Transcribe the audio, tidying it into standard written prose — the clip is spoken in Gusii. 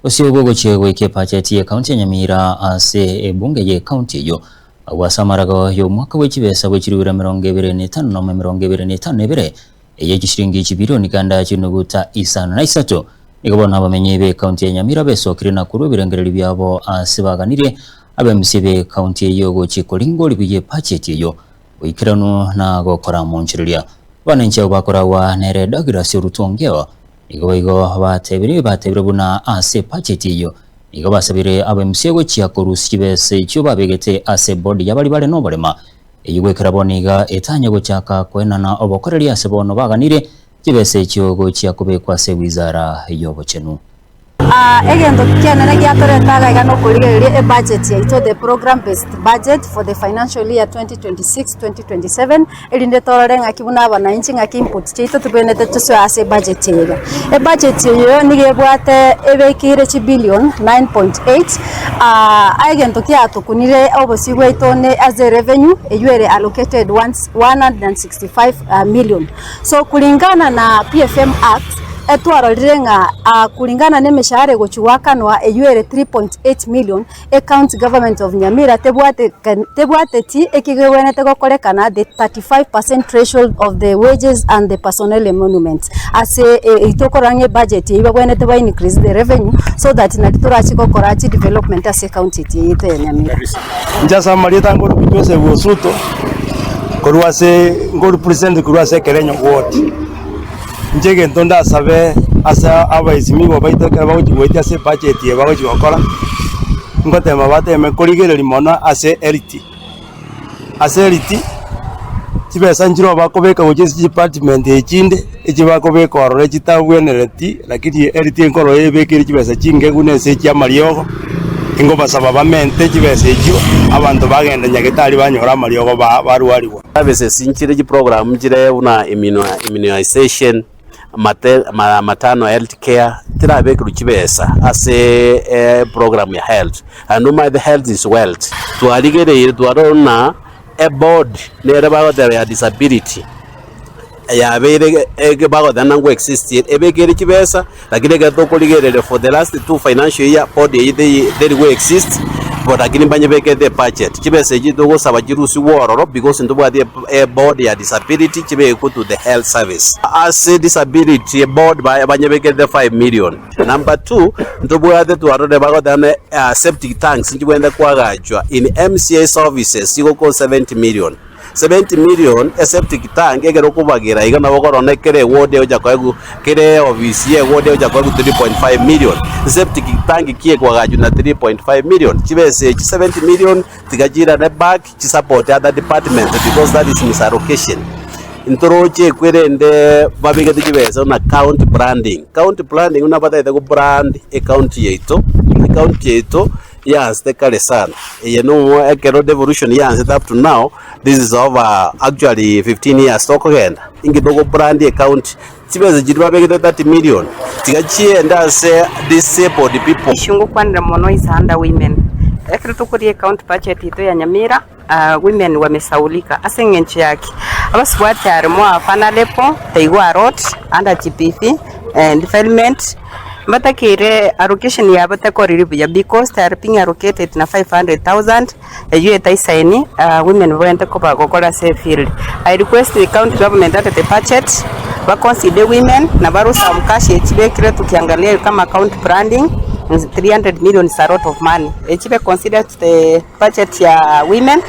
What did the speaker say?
Bosio bogochia goika epacheti y'Ekaunti ya Nyamira ase ebunge y'Ekaunti eyio. Agwo ase amarago y'omwaka bwe chibesa bwe chirubira 25 nomo 25 na ebere eye chishiringi chibilioni kenda chinuguta isano na isato. Nigo bono abamenyi b'Ekaunti ya Nyamira besokire na korwa ebirengererio biabo ase baganirie ab'MCA b'Ekaunti eyio gochia koringori buya epacheti eyio boikeranu na gokora monchereria. Abananchi abwo bakoragwa nere Douglas Orutongeo Nigo boigo batebire batebire buna ase ebudget eyio nigo basabire aba MCA gochia korusia chibesa echio babegete ase eboard y'abaria bare noborema eyio goikera bono iga etanye gochaka koenana obokoreri ase bono baganirie chibesa echio gochia kobekwa ase wizara y'obochenu. Egento kianene giatoreta iga iga nokorigereria ebudget yaito, the program based budget for the financial year 2026-2027, erinde torore ng'aki buna abananchi ng'aki input chiaito tobwenerete tosoe ase ebudget eye iga. Ebudget eye nigo ebwate ebekeire chibillion 9.8 egento kiatokunire obosio bwaito ne ase erevenue eywo ere allocated 165 million. So kulingana na PFM Act, etwarorire ng'a kulingana na emeshahara egochia goakanwa eywo ere 3.8 million, Ecounty government of Nyamira tebwateti ekegwenerete gokorekana the 35 percent threshold of the wages and the personnel emoluments. Ase tokorora ng'a ebudget eyio babwenerete ba increase the revenue so that nari torache gokora chidevelopment ase ecounty yaito ya Nyamira. Inche ase amarieta nkorokwa Joseph Osuto, korwa ase nkorepresent korwa ase Ekerenyo ward. Inche egento ndasabe ase abaesimigwa baito ekero bagochia goetia ase ebudget eye bagochia gokora, ngotema bateme korigereria mono ase health. Ase health, chibesa nchiroo bakobeka gochia ase chidepartment echi chinde, echi bakobeka ororo chitabwenereti, lakini health nkorora ebekire chibesa chinke buna ase echi amariogo, nkobasaba bamente chibesa echio, abanto bagende nyagetari banyore amariogo ba barwarigwa. Services nchire chiprogram nchire buna immunization, maternal health care, tirabekerwa chibesa ase eprogram ya health. Naende omanyete health is wealth. Twarigereire twarora buna eboard nere bagoteba ya disability yabeire bagoteba nangwe exist ebekere chibesa Lakini ekero tokorigereria for the last two financial year board eyio teri teri go exist bo lakini mbanyebekete ebudget. Chibesa echio togosaba chirusigwe ororo because ntobwati eboard ya disability chibekwe to the health service. Ase disability board banyebekete 5 million. Number two, ntobwate twarorire bagoteba ng'a septic tanks nchibwenerete koagachwa in MCA's offices chigokwa 70 million. 70 million eseptic tank ekero okobagera iga nabo okorora buna kera eward egocha koegwa kera eofisi ya eward egocha koegwa 3.5 million. Septic tank ki ekoagachwa na 3.5 million? Chibesa echi 70 million tiga chiirane back chisupport other departments because that is misallocation. Ntoroche ekwe rende babegete chibesa buna county branding, county branding buna batagete go brand ecounty yaito, ecounty yaito. Yansete kare sana. Eye nomo ekero devolution yansete up to now, this is over actually 15 years tokogenda, inki togo brand ecounty, chibesa chiria babegete 30 million, tiga chiende ase disabled people. Issue ngokwanera mono is under women. Ekero tokoria ecounty budget yaito ya Nyamira, women wamesaulika ase eng'encho ya ki? Abasubati are more vulnerable, they go a lot under GBV and defilement, mbatakeire allocation yabo tekoriri buya because they are being allocated na 500,000 eywo etaisaini women babwenerete koba gokora ase efield. I request the county government under the budget ba consider women na barue some cash echibekire tukiangalia kama county branding 300 million is a lot of money echibe considered the budget ya women.